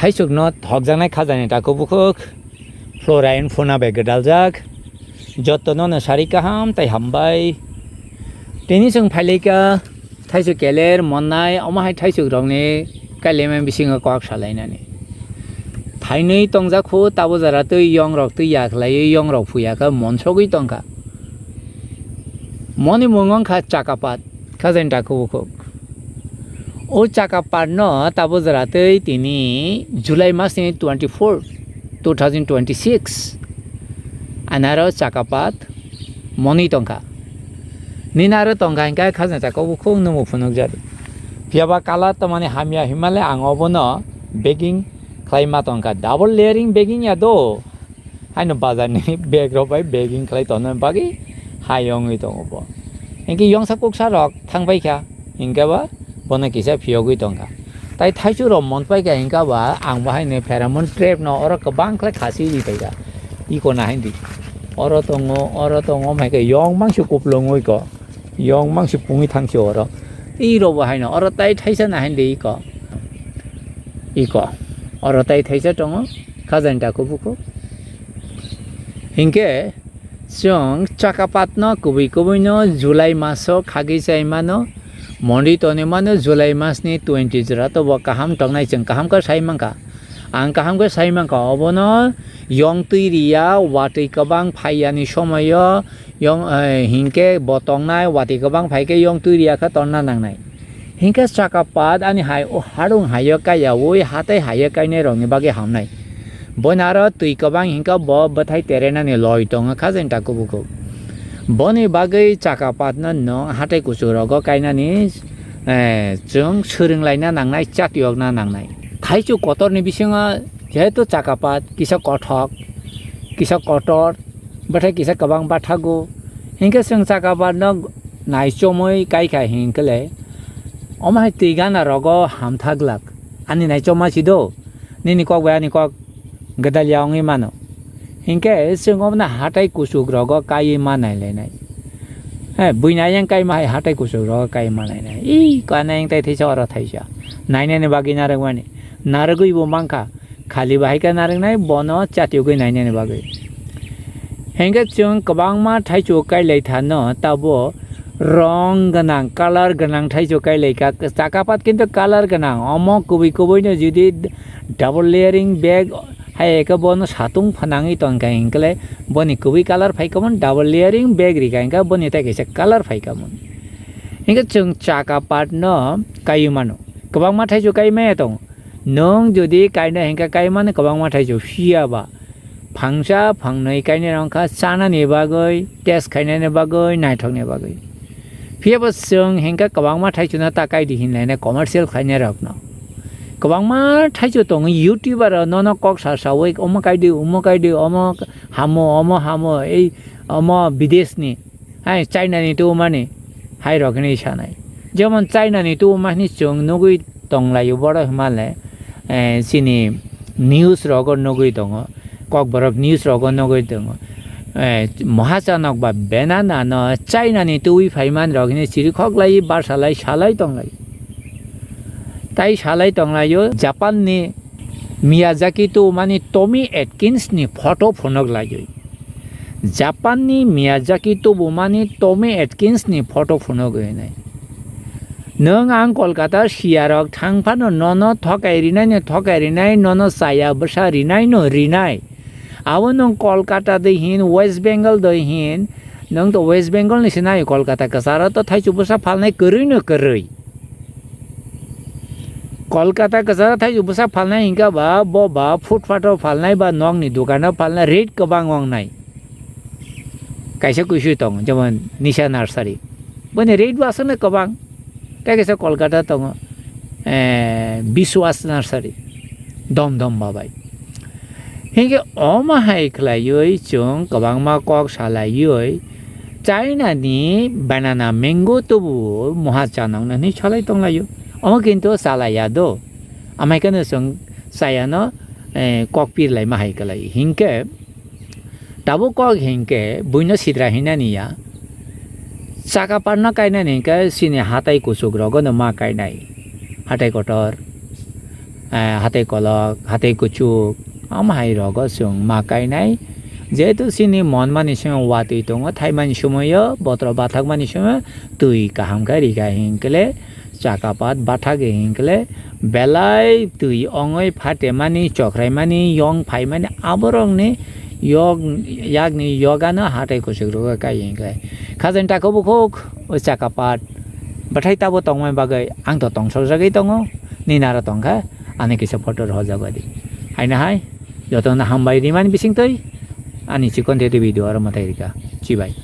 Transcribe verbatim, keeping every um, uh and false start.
Thaisukno thokjaknai khajani takhuk bukhuk Flora and Fauna bai gwdaljak. Jotono no sari kaham tai hambai. Tini chwng phailaika thaisuk keler monnai, omo hai thaisuk rokni kailaimani bisingo kok salainani. Thainwi tongjak khu tabo jora twi yong rok twi ya khlaiwi yong rok phuya khe monsogwi tongkha. Moni mung wngkha chakapat, khajani takhuk bukhuk. O chakapat no tabo jora twi tini July mas ni twenty four, two thousand twenty six. Anaro chakapat moni tongkha. Nini aro tongkha hinkhe khajna chakao bukhuk numu phunukjak. Phiyaba colour tamani hamya himale ang obono bagging khlai ma tongkha. Double layering bagging ya do. Haino bazar ni bag rok bai bagging khlai tongna bagwi hai wngwi tongo bo. Hinkhe yongsa kuksa rok thangbai kha, hinkhe ba bono kisa phiyogwi tongkha. Tai thaichuk rok mon paikha hinkhe ba ang bo haino pheromone trap no oro kwbang khlai khasi ri paikha. Iko na hindi. Oro tongo, oro tongo, omo hai khe yong mangsi kuplung oi ko. Yong mangsi pungwi thangsi oro. Iro bo haino oro tai thaisa na hindi iko. Iko. Oro tai thaisa tongo. Khajani takhuk bukhuk. Hinkhe chwng chakapatno kubui kubuino July maso khagwi chai mano, monri tonwi mano July masni twenty jora to bo kaham tongnai chwng kaham khe sai mankha. Ang kaham khe sai mankha obono yong twi riya watwi kwbang phaiyani somoio yong, eh, hinkhe bo tongnai watwi kwbang phaikhe yong twi riya khe torna nangnai. Hinkhe chakapat ani hai o harung haio kaiyaui hatai haio kainai rokni bagwi hamnai. Boino aro twi kwbang hinkhe bo bwthai terenani loi tongo khajani takhuk bukhuk. Boni bagwi chakapatno nwng hatai kuchuk rogo kainani, eh, chwng swrwnglaina nangnai, chatiyokna nangnai. Thaichuk kotorni bisingo jehetu chakapat kisa kothok, kisa kotor, bwthai kisa kwbang bathago. Hinkhe chwng chakabatno naichomwi kaikha hinkhe le, omo hai twi gana rogo hamtha glak. Ani naichoma si do, nini kok bai ani kok gwdalya wngwi mano. Hinkhe chwng obono hatai kuchuk rogo kaiwi ma nailainai. He, buini ayang kaima hai hatai kuchuk rogo kaiwi ma nainai. Ih, ko ani ayang tai thaisa oro thaisa. Nainani bagwi narwkmani. Narwgwi bo mankha. Khali bahai khe narwknai bono chatiyogwi nainani bagwi. Hinkhe chwng kwbangma thaichuk kailaithano tabo rong gwnang, colour gwnang thaichuk kailaikha. Chakapat kintu colour gwnang. Omo kubui kubuino jodi double layering bag hai khe bono satung phnangwi tongkha hinkhe boni kubui colour phaikhamon, double layering bag rikha hinkhe boni tai kaisa colour phaikhamon. Hinkhe chwng chakapatno kaiwi mano. Kwbangma thaichuk kaiwi maya tongo. Nwng jodi kaina hinkhe kaimani kwbangma thaichuk phiya ba phangsa phangnwi kainai wngkha chanani bagwi, test khainani bagwi, naithokni bagwi. Phiya bo chwng hinkhe kwbangma thaichukno ta kaidi hinlainai commercial khainai rokno. Kwbangma thaichuk tongo YouTuber rok nono kok sa saui omo kaidi, omo kaidi, omo hamo, omo hamo, ei omo bideshni. Hai China ni tubumani hai rok hinwi sanai. Jemon China ni tubumani chwng nugwi tonglaio borok hwnmale, eh, chini news rogo nugwi tongo, Kokborok news rogo nugwi tongo. Eh, Mohachanok ba Banana no China ni tubui phaimani rok hinwi chirikhok lai, barsa lai, salai tonglai. Tai salai tonglaio Japan ni Miyazaki tubumani Tommy Atkins ni photo phunuk laioi. Japan ni Miyazaki tubumani Tommy Atkins ni photo phunuk hinwi. Nwng ang Kolkata siyarok thang phano nono thokai rinai no thokai rinai, nono chaya bwsa rinai no rinai. Abo nwng Kolkata dei hin, West Bengal dei hin, nwng to West Bengal ni se nai Kolkata kwcharo to thaichuk bwsa phalnai kwrwi no kwrwi. Kolkata kwcharo thaichuk bwsa phalnai hinkha ba, bo ba footpath o phalnai ba nokni dukano phalnai rate kwbang wngnai. Kaisa kuisui tongo, jemon Nisha Nursery. Boni rate bo aswkno kwbang. Tei kaisa Kolkata tongo, eh, Biswas Nursery. Dom dom babai. Hinkhe omo hai khlaiwi chwng kwbangma kok salaiwi China ni banana mango tubu moha chanokno hinwi salai tonglaio. Omo kintu chalaiya do. Amai kheno chwng chayano, eh, kok pirlaima hai khlai. Hinkhe tabuk kok hinkhe buino sidra hinani ya. Chaka parna kainani hinkhe chini hatai kuchuk rogono ma kainai. Hatai kotor. eh, hatai kolok, hatai kuchuk, omo hai rogo chwng ma kainai. Jehetu chini mon mani somoyo watwi tongo, thaimani somoyo, botro bathakmani somoyo twi kaham khe rikha hinkhe le chakapat bathak hinkhe le belai twi ongoi phatemani, chokraimani, yong phaimani aborokni yok, yakni yogano hatai kuchuk rogo kai hinkhe. Khajani tako bukhuk o chakapat bwthai tabo tongmani bagwi ang to tongsokjagwi tongo, nini aro tongkha, ani kisa photo rohorjago di. Haino hai, jotono hambai rimani bisingtwi ani chikon tete video aro mwtai rikha. Chibai.